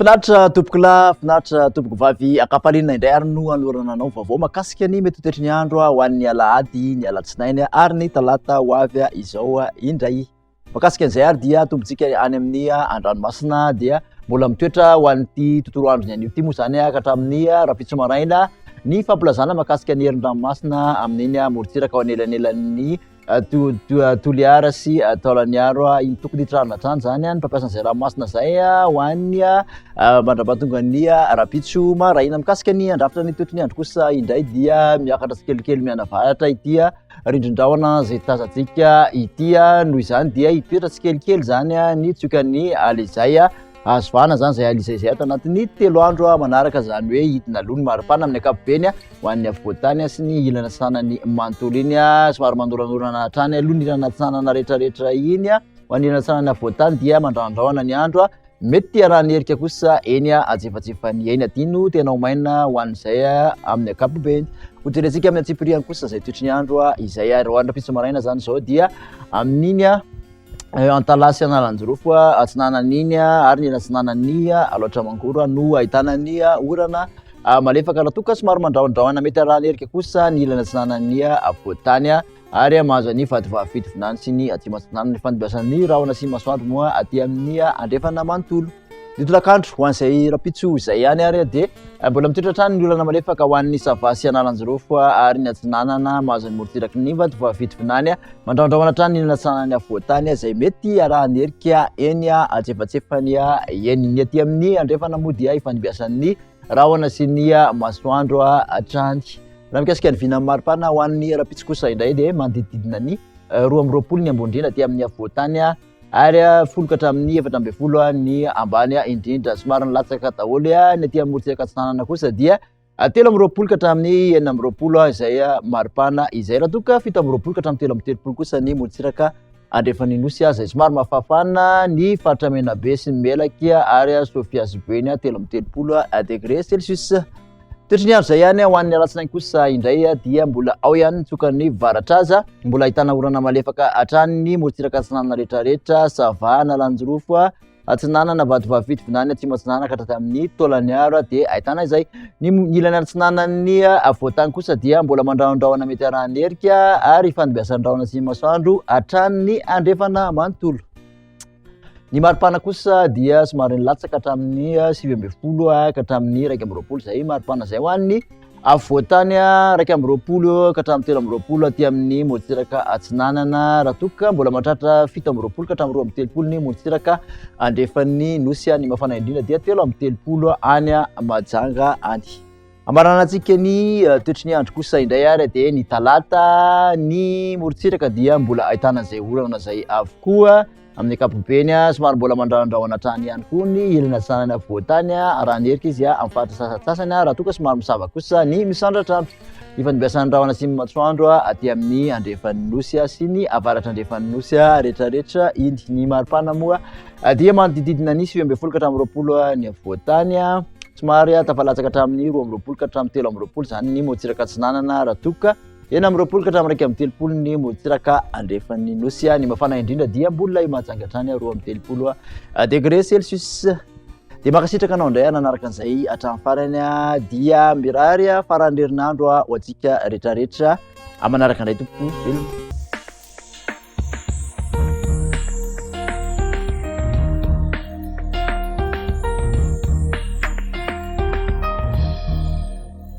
Finaritra tompokolahy, finaritra tompokovavy, ankafaliana indray ary no anolorana anao vaovao mahakasika ny mety ho toetry ny andro ho an'ny alahady, ny alatsinainy ary ny talata ho avy izao indray. Mahakasika an'izay ary dia tombontsika any amin'ny andranomasina dia mbola mitoetra ho an'ity tontolo andron'ny anio ity moa izany ka hatramin'ny rahampitso maraina ny fampilazana mahakasika ny herin-dranomasina amin'iny morontsiraka ao anelanelan'ny Toliara sy Taolagnaro. Iny tokony hitrarana hatrany izany ny mpampiasa an'izay ranomasina izay ho an'ny mandra-pahatonga ny rahampitso maraina. Mikasika ny handrafitra ny toetry ny andro kosa indray dia miakatra tsikelikely mianavaratra ity rindrin-drahona izay tazantsika ity. Noho izany dia hitoetra tsikelikely izany ny tsiokan'ny alizay. Azo vahana izany izay alizay izay ato anatin'ny 3 andro manaraka, izany hoe hidina aloha ny maripana amin'ny ankapobeny ho an'ny afovoan-tany sy ny ilany atsinanany manontolo iny. Somary manoranorana hatrany aloha ny ilany atsinanana rehetrarehetra iny. Ho an'ny ilany atsinanany afovoan-tany dia mandrandrahona ny andro. Mety hiarahan'ny erika kosa eny antsefantsefan'ny eny. Adino tena ho maina ho an'izay amin'ny ankapobeny. Hojerentsika amin'ny antsipiriany kosa izay toetry ny andro izay. Ary ho an'ny rahampitso maraina izany izao dia amin'iny Antalaha sy Analanjirofo atsinanan'iny ary ny atsinanan'ny Alaotra Mangoro no ahitana ny orana malefaka raha toa ka somary mandrahondrahona mety arahan'ny erika kosa ny ilany atsinanan'ny afovoan-tany ary mahazo an'ny Vatovavy Fitovinany sy ny Atsimo Atsinanana. Ny fandimbiasan'ny rahona sy masoandro moa aty amin'ny andrefana manontolo. Ny tolakandro ho an'izay rahampitso izay ihany ary dia mbola mitoetra hatrany ny olana malefaka ho an'ny Sava sy Analanjirofo ary ny Atsinanana mahazo ny morontsiraky ny Vatovavy Fitovinany. Mandrahondrahona hatrany ny atsinanan'ny afovoan-tany izay mety arahan'ny erika eny antsefatsefany eny. Ny aty amin'ny andrefana moa dia ifandimbiasan'ny rahona sy ny masoandro hatrany. Raha mikasika ny vinan'ny maripana ho an'ny rahampitso kosa indray dia manodidididina ny 22 ny ambony indrindra aty amin'ny afovoan-tany ary 10 ka hatramin'ny 14 ny ambany indrindra. Somary nilatsaka daholo ny aty amin'ny morontsiraka atsinanana kosa dia 23 ka hatramin'ny 26 izay maripana izay. Raha toa ka 27 ka hatramin'ny 33 kosa ny morontsiraka andrefan'ny Nosy izay somary mafafana ny faritra Menabe sy ny Melaky ary Sofia sy Boeny 33 degré Celsius. Toetry ny andro izay ihany ho an'ny alatsinainy kosa indray dia mbola ao ihany ny tsokan'ny varatraza. Mbola ahitana orana malefaka hatrany ny morontsiraka atsinanana rehetrarehetra, Sava, Analanjirofo, Atsinanana, Vatovavy Fitovinany, Atsimo Atsinanana ka hatrany amin'ny Taolagnaro dia ahitana izay. Ny ilany atsinanan'ny afovoan-tany kosa dia mbola mandrahondrahona mety arahan'ny erika ary ifandimbiasan'ny rahona sy ny masoandro hatrany ny andrefana manontolo. Ny maripana kosa dia somary nilatsaka hatramin'ny 19 ka hatramin'ny 21 izay maripana izay ho an'ny afovoan-tany, 21 ka hatramin'ny 23 aty amin'ny morontsiraka atsinanana, raha toa ka mbola mahatratra 27 ka hatramin'ny 32 ny morontsiraka andrefan'ny nosy. Ny mafana indrindra dia 33 any Mahajanga any. Amaranantsika ny toetry ny andro kosa indray ary dia ny talata ny morontsiraka dia mbola ahitana izay orana izay avokoa amin'ny ankapobeny. Somary mbola mandrahondrahona hatrany ihany koa ny ilany atsinanana afovoan-tany raha ny erika izy amin'ny faritra sasantsasany, raha toa ka somary misava kosa ny misandratra. Ifandimbiasan'ny rahona sy ny masoandro aty amin'ny andrefan'ny nosy sy ny avaratra andrefan'ny nosy rehetrarehetra iny. Ny maripana moa dia manodididina ny 19 ka hatramin'ny 20 ny afovoan-tany. Somary tafalatsaka hatramin'ny 22 ka hatramin'ny 23 izany ny morontsiraka atsinanana, raha toa ka 26 ka hatramin'ny 31 ny morontsiraka andrefan'ny nosy. Ny mafana indrindra dia mbola i Mahajanga hatrany, 32 degré Celsius. Dia mankasitraka anao indray nanaraka an'izay hatramin'ny farany, dia mirary faran'ny herinandro ho antsika rehetrarehetra. Amin'ny manaraka indray tompoko, veloma.